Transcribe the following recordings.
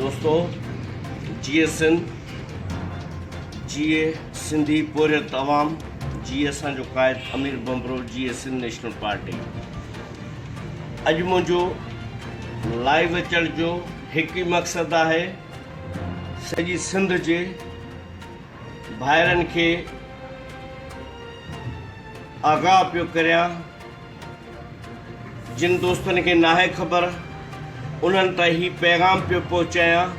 دوستو جيئي سنڌ جيئي سنڌي پورهيت عوام جيئي اسان جو قائد امير ڀنڀرو جيئي سنڌ نيشنل پارٽي اڄ منهنجو لائيو اچڻ جو هڪ ئي مقصد آهي سڄي سنڌ جي ڀائرن کي آگاهه پيو ڪريان جن دوستن کي ناهي خبر انهن تائين هي پيغام پيو پهچايان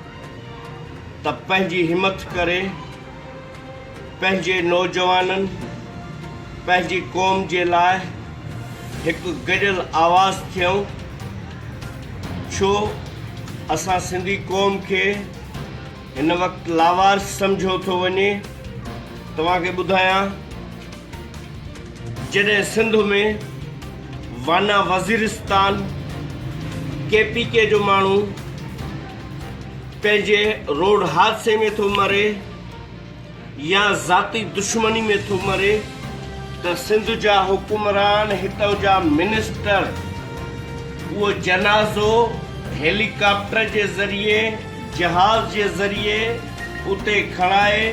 ته پنهنجي همٿ ڪري پنهنجي نوجوانن پنهنجي قوم جي لاء هڪ گڏيل آواز ٿيون ڇو اسان سنڌي قوم کي هن وقت لاوارث سمجهيو ٿو وڃي توهان کي ٻڌايان جڏهن سنڌ ۾ وانا وزيرستان ڪي پي ڪي جو ماڻهو پنهنجي روڊ حادثي ۾ ٿو مري يا ذاتي دشمني ۾ ٿو مري ته سنڌ جا حڪمران هتان جا منسٽر اهو جنازو هيليڪاپٽر جي ذريعي جهاز جي ذريعي اتي کڻائي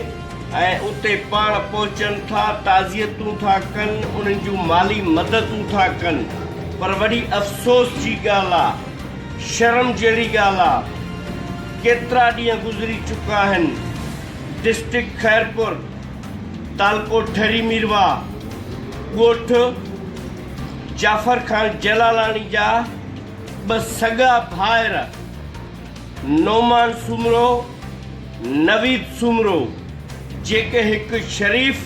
۽ اتي پاڻ پهچن ٿا، تعزيتون ٿا ڪن، انهن جون مالي مددون ٿا ڪن پر وڏي افسوس جي ڳالهه آ، شرم جهڙي ڳالهه آ، ڪيترا ڏينهن گذري چڪا آهن، ڊسٽرڪٽ خيرپور، تعلقو ٺري ميرواهه، ڳوٺ جعفر خان جلالاڻي جا ٻه سڳا ڀائر، نعمان سومرو، نويد سومرو جيڪي هڪ شريف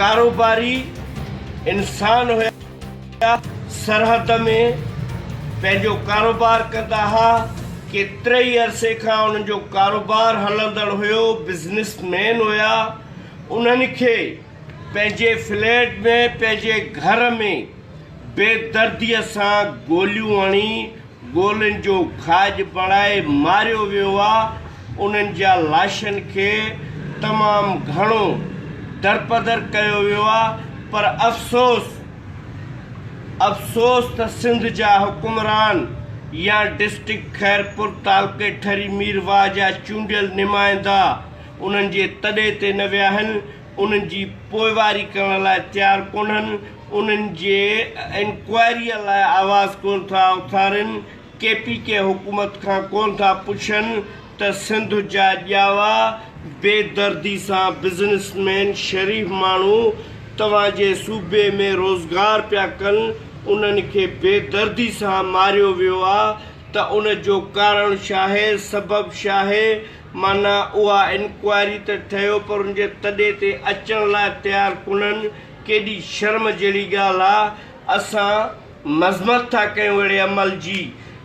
ڪاروباري انسان هيا، سرحد ۾ پنهنجو ڪاروبار ڪندا ها، ڪيتري ئي عرصي کان انهن جو ڪاروبار هلندڙ هيو، بزنس مين هيا، انهن کي پنهنجي فليٽ ۾ پنهنجي گهر ۾ بيدرديء سان گوليون هڻي گولين جو کاڄ بڻائي ماريو ويو آ، انهن جا لاشن کي تمام گهڻو درپدر ڪيو ويو آ پر افسوس افسوس ته سنڌ جا حڪمران يا ڊسٽرڪٽ خيرپور تعلقي ٺري ميرواهه جا چونڊيل نمائندا انهن جي تڏي تي نه ويا آهن، انهن جي پوئواري ڪرڻ لاء تيار ڪونهن، انهن جي انڪوائريء لاء آواز ڪونه ٿا اٿارين، ڪي پي ڪي حڪومت کان ڪونه ٿا پڇن ته سنڌ جا ڄاوا بي دردي سان بزنس مين شريف ماڻهو توهان جي صوبي ۾ روزگار پيا ڪن انهن کي بي دردي سان ماريو ويو آ ته ان جو ڪارڻ ڇاهي سبب ڇاهي معنيٰ اها انڪوائري ته ٺهيو پر ان جي تڏي تي اچڻ لاء تيار ڪونهن، ڪيڏي شرم جهڙي ڳالهه آ، اسان مذمت ٿا ڪيون اهڙي عمل جي،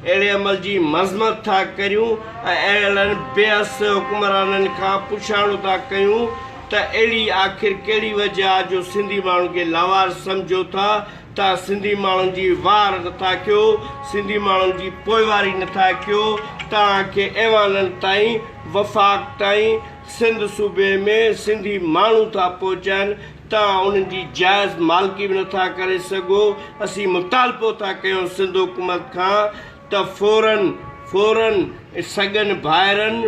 اهڙي عمل جي مذمت ٿا ڪريون ۽ اهڙن بي حس حڪمرانن کان پڇاڻو ٿا ڪيون ته اهڙي آخر ڪهڙي وجه آ جو سنڌي ماڻهن کي لاوارث سمجهو ٿا، تان سنڌي ماڻهن جي واهر نٿا ڪيو، سنڌي ماڻهن جي پوئواري نٿا ڪيو، توهان کي ايوانن تائين، وفاق تائين، سنڌ صوبي ۾ سنڌي ماڻهو ٿا پهچائن، توهان انهن جي جائز مالڪي به نٿا ڪري سگهو، اسين مطالبو ٿا ڪيون سنڌ حڪومت کان ته فورن فورن سڳن ڀائرن،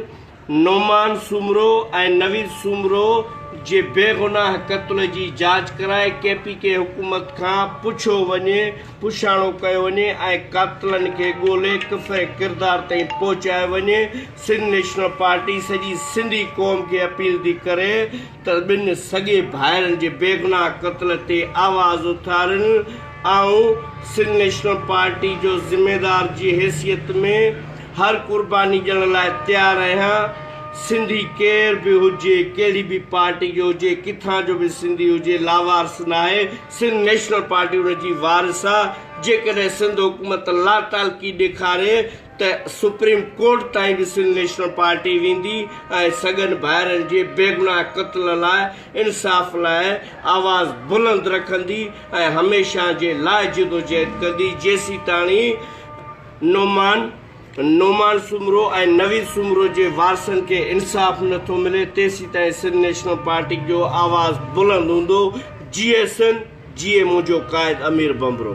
نعمان سومرو ۽ نويد سومرو جي بيگناهه قتل جي جاچ ڪرائي ڪي پي ڪي حڪومت کان پڇيو وڃي، پڇاڻو ڪيو وڃي ۽ قاتلن کي ڳولي ڪفر ڪردار تائين پهچايو وڃي، سنڌ نيشنل پارٽي سڄي سنڌي قوم کي اپيل ٿي ڪري ته ٻن سڳي ڀائرن جي بيگناهه قتل تي آواز اٿارين، آئون سنڌ نيشنل پارٽي جو ذميوار جي حيثيت ۾ هر قرباني ڏيڻ لاء تيار آهيان، سنڌي ڪير به هجي، ڪهڙي به پارٽي جو هجي، ڪٿان جو به سنڌي هجي لاوارث ناهي، سنڌ نيشنل پارٽي ان جي وارث آ، جيڪڏهن سنڌ حڪومت لاتعلقي ڏيکاري ته سپريم ڪورٽ تائين به سنڌ نيشنل پارٽي ويندي ۽ سڳن ڀائرن جي بيگناهه قتل لاء انصاف لاء آواز بلند رکندي ۽ هميشه جي لاء جدوجهد ڪندي جيسيتاڻي نعمان نعمان سومرو ۽ نويد سومرو جي وارثن کي انصاف نٿو ملي تيسيتائين سنڌ نيشنل پارٽي جو آواز بلند هوندو جيئي سنڌ جيئي منهنجو قائد امير ڀنڀرو.